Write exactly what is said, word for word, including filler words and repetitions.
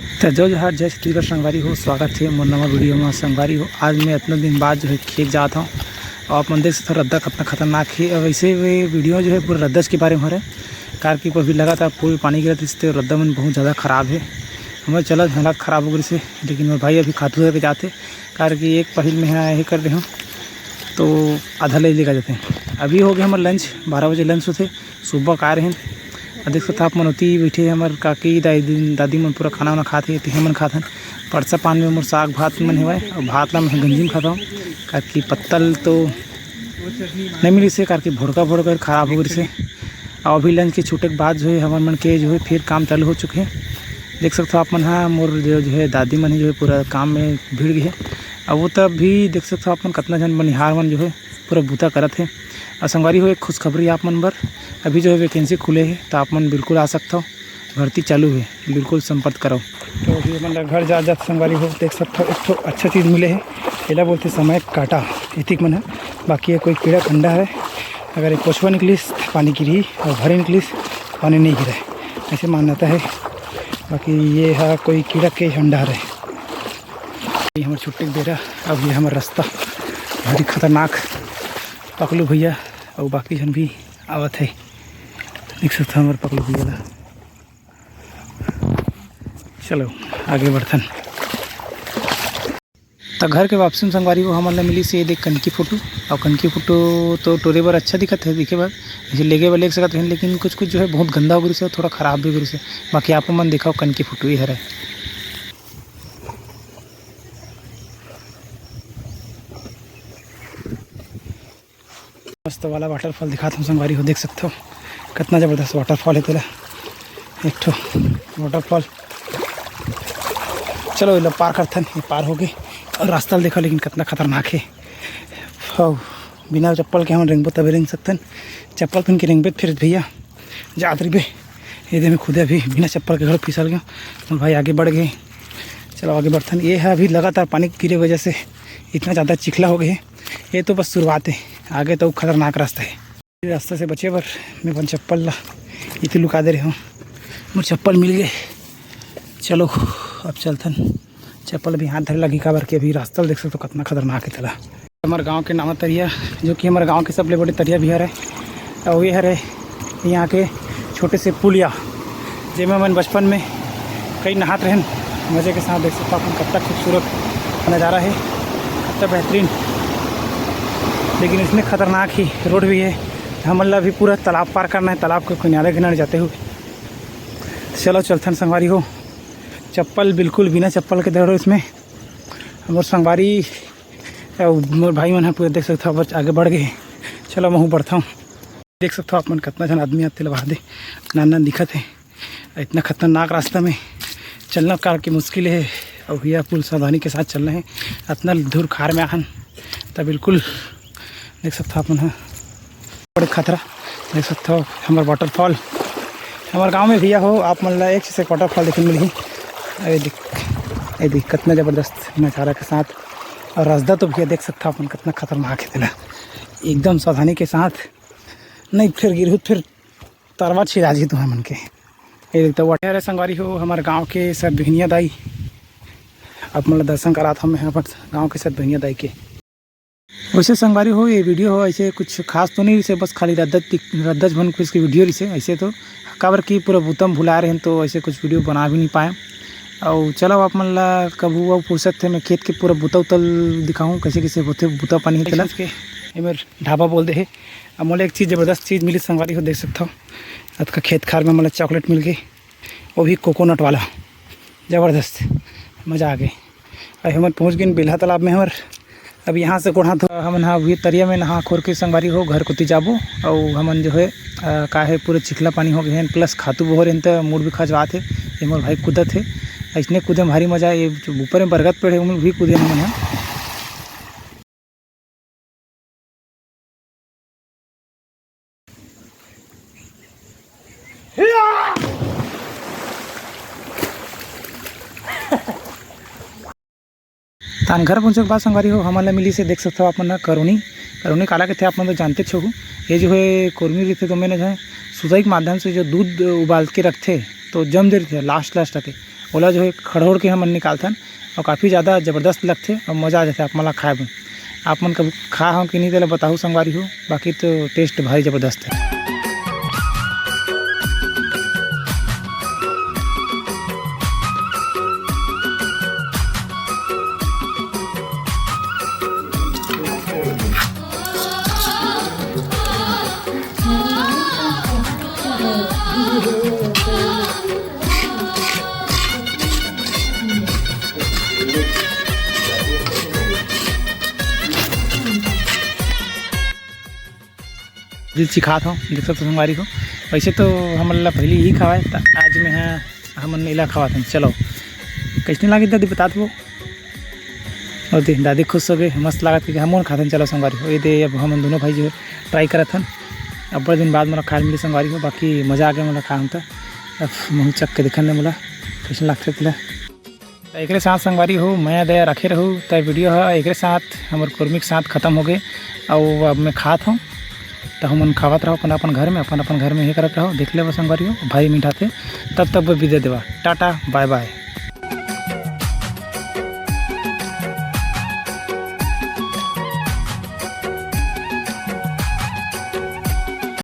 त जय जोहार, जय छत्तीसगढ़ संगवारी हो, स्वागत हे मोर नवा वीडियो में। संगवारी हो, आज मैं इतना दिन बाद जो है खेत जात हूँ और आप मन देख सकते हो रद्दा कितना खतरनाक है। और वैसे वे वीडियो जो है पूरा रद्दा के बारे में हो रहा है, कार की अभी लगातार पूरी पानी गिरत रिहिस ते रद्दा मन बहुत ज़्यादा खराब है। हमारे चला हालात खराब हो गए से, लेकिन मोर भाई अभी खातू दे के जाते, कार की एक पहिल में यहाँ यही कर दे हूँ, तो आधा ले लेकर जाते हैं। अभी हो गया हमारा लंच, बारह बजे लंच होते, सुबह का रहेन। अउ देख सकत आप मन ओती बइठे हे हमर काकी, दाई, दादी मन पूरा खाना वाना खात हे, एती हमन खात हन। परसा पान में मोर साग भात मन हेवय, अउ भात ला मैं गंजी में खात हूँ, काकि पत्तल तो नइ मिलिस हे, काकि भोड़का भोड़का खराब हो गइस हे। अउ अभी लंच के छूटे के बाद जो है हमर मन के जो है फिर काम चालू हो चुके हे। देख सकत हो आप मन हा मोर जो, जो है दादी मन हे जो है पूरा काम में भिड़ गए हे। अउ वो तब भी देख सकत हो आप मन कतना झन बनिहार मन जो है पूरा बूता करत हे। अउ संगवारी हो, एक खुशखबरी आप मन बर, अभी जो है वैकेंसी खुले हे, तो आप मन बिल्कुल आ सकथव, भर्ती चालू हे, बिल्कुल संपर्क करव। तो अभी हमन ला घर जात जात संगवारी हो देख सकथव, एक ठो अच्छा चीज़ मिले हे, एला बोलथे समय कांटा, एतिक मन ह, बाकी ये कोई कीड़ा कंडा हे, अगर ये पोछवा निकलिस त पानी गिरही अउ भरे निकलिस त पानी नइ गिरय, ऐसे मान्यता हे। बाकी ये ह कोई कीड़ा के अंडा हरे। ये हमर छुट्टी के बेरा, अब ये हमर रास्ता भारी खतरनाक। पकलू भैया अउ बाकी झन भी आवत हे, देख सकथव हमर पकलू भैया ला। चलो आगे बढ़थन। त घर के वापसी में संगवारी हो हमन ला मिलिस हे ये देख कनकी फोटो, अउ कनकी फोटो तो टोरे बर अच्छा दिखत हे दिखे बर, जैसे लेगे बर लेग सकत हे, लेकिन कुछ कुछ जो है बहुत गंदा हो गइस हे, थोड़ा खराब भी हो गइस हे। बाकी आप मन देखव कनकी फोटो ये हरे। मस्त वाला वाटरफॉल दिखात हूँ संगवारी हो, देख सकथव कतना जबरदस्त वाटरफॉल हे तेला, एक ठो वाटरफॉल। चलो एला पार करथन, ये पार हो गे। अउ रास्ता ल देखव लेकिन कतना खतरनाक हे। हव, बिना चप्पल के हमन रेंगबो तबे रेंग सकथन, चप्पल पहन के रेंगबे त फिर भैया जात रहिबे। ये दे मैं खुदे अभी बिना चप्पल के घलो फिसल गेंव, मोर भाई आगे बढ़ गे। चलो आगे बढ़थन। ये ह अभी लगातार पानी गिरे वजह से इतना ज़्यादा चिखला हो गए हे। ये तो बस शुरुआत हे, आगे तो खतरनाक रास्ता हे। रास्ता से बचे बर मैं अपन चप्पल ला इति लुका दे रहे हूँ। मोर चप्पल मिल गए। चलो अब चलथन। चप्पल भी हाथ धरे लगी, काबर कि अभी रास्ता ल देख सकथव कतना खतरनाक हे तेला। हमर गांव के नावा तरिया, जो कि हमर गांव के सबले बड़े तरिया भी हरे, अउ ये हरे यहाँ के छोटे से पुलिया, जेमे हमन बचपन में कई नहात रहन मजे के साथ। देख सकथव अपन कतना खूबसूरत नज़ारा हे, कतना बेहतरीन। लेकिन इसमें खतरनाक ही रोड भी हे, हमन ला भी पूरा तालाब पार करना हे, तालाब के किनारे किनारे जाते हुए। चलो चलथन संगवारी हो, चप्पल बिल्कुल बिना चप्पल के दौड़ो इसमें। मोर संगवारी अउ मोर भाई मन ह पूरा देख सकथव आगे बढ़ गए। चलो महू बढ़थव। देख सकथव आप मन कतना झन आदमी आते ल बहा दे, नान नान दिखत हे। इतना खतरनाक रास्ता में चलना कार के मुश्किल हे, अउ भैया फुल सावधानी के साथ चलना हे। इतना धूर खार में आहन त बिल्कुल देख सकथव आप मन ह बड़े खतरा। देख सकथव हमर वाटरफॉल, हमर गांव में भैया हो आप मन ला एक से एक वाटरफॉल देखे मिलही। अरे देख, ये देख कतना जबरदस्त नज़ारा के साथ। अउ रसदा तो भैया देख सकथव अपन कतना खतरनाक हे तेला, एकदम सावधानी के साथ। नहीं फिर गिरहू त फिर तरवा छिरा जी तुहा मन के। ये देख तो वाटर हे संगवारी हो, हमर गांव के सतबिहनिया दाई, आप मन ला दर्शन करात हव मैं अपन गांव के सतबिहनिया दाई के। वैसे संगवारी हो, ये वीडियो हो ऐसे कुछ खास तो नहीं रिहिसे, बस खाली रद्दत दिख-, रद्दत भन कुछ के वीडियो रिहिसे। ऐसे तो काबर कि पूरा बुता म भुला रहेन, तो ऐसे कुछ वीडियो बना भी नहीं पाए। अउ चलो आप मन ला कभू अउ फुर्सत हे, मैं खेत के पूरा बुता उता ल दिखाहूँ, कैसे कैसे होथे बुता पानी हे तेला। के एमेर ढाबा बोल दे हे। अब मोला एक चीज़, जबरदस्त चीज़ मिली संगवारी हो, देख सकथव। अतका खेत खार में मोला चॉकलेट मिल गई, वो भी कोकोनट वाला, जबरदस्त, मज़ा आ गई। अभी हमन पहुँच गए बेल्हा तालाब में हमर। अब यहाँ से गोड़ हाथ धो, हमन हा वही तरिया में नहा खोर के संगवारी हो घर कोती जाबो। अउ हमन जो है, अ, का है पूरे चिखला पानी हो गए हैं, प्लस खातू बोहर हैं त मूड भी खजवात है। ये मोर भाई कूदत है, ऐसने कूदे में भारी मजा है। ये जो ऊपर में बरगद पेड़ है, ओमे भी कूदे हमन हा। तान घर पहुँचे के बाद संगवारी हो, हमन ला मिली से देख सकथव आप मन ह करोनी। करोनी काला कथे आप मन तो जानते हो। ये जो है कोरमी रहिथे तो मैंने जो है सुतई के माध्यम से जो दूध उबाल के रखथे तो जम दे रहिथे लास्ट लास्ट आके। ओला जो है खड़होड़ के हमन निकालथन, और काफ़ी ज़्यादा ज़बरदस्त लगथे और मज़ा आ जाथे आप मन ला खाए में। आप मन कभी खा हो कि नहीं, तेला बताहू संगवारी हो, बाकी तो टेस्ट भारी ज़बरदस्त है। दिल सिखात हूँ, देख सकत हो संगवारी हो। वैसे तो हमन ला पहले यही खवाए, त आज मैं ह हमन एला खवात हन। चलो, कैसने लागे दादी, बतात वो। और दे, दादी खुश हो गए, मस्त लागत कि हमन खाथन। चलो संगवारी हो, ये दे, अब हमन दोनों भाई जो ट्राई करत हन। अब्बड़ दिन बाद मोला खाए मिली संगवारी हो, बाकी मज़ा आ गया मोला खाए में। त अब महू चख के देखन दे मोला कैसन लागथे तेला। त एकरे साथ संगवारी हो, मया दया रखे रहू। त वीडियो ह एकरे साथ, हमर कुर्मी के साथ खत्म हो गए। अउ अब मैं खात हूँ, त हमन खावत रहो अपन अपन घर में, अपन अपन घर में ही करत रहो। देख लेबो संगवारी हो, भाई मिठाथे। तब तक बर विदा देवा, टाटा बाय बाय।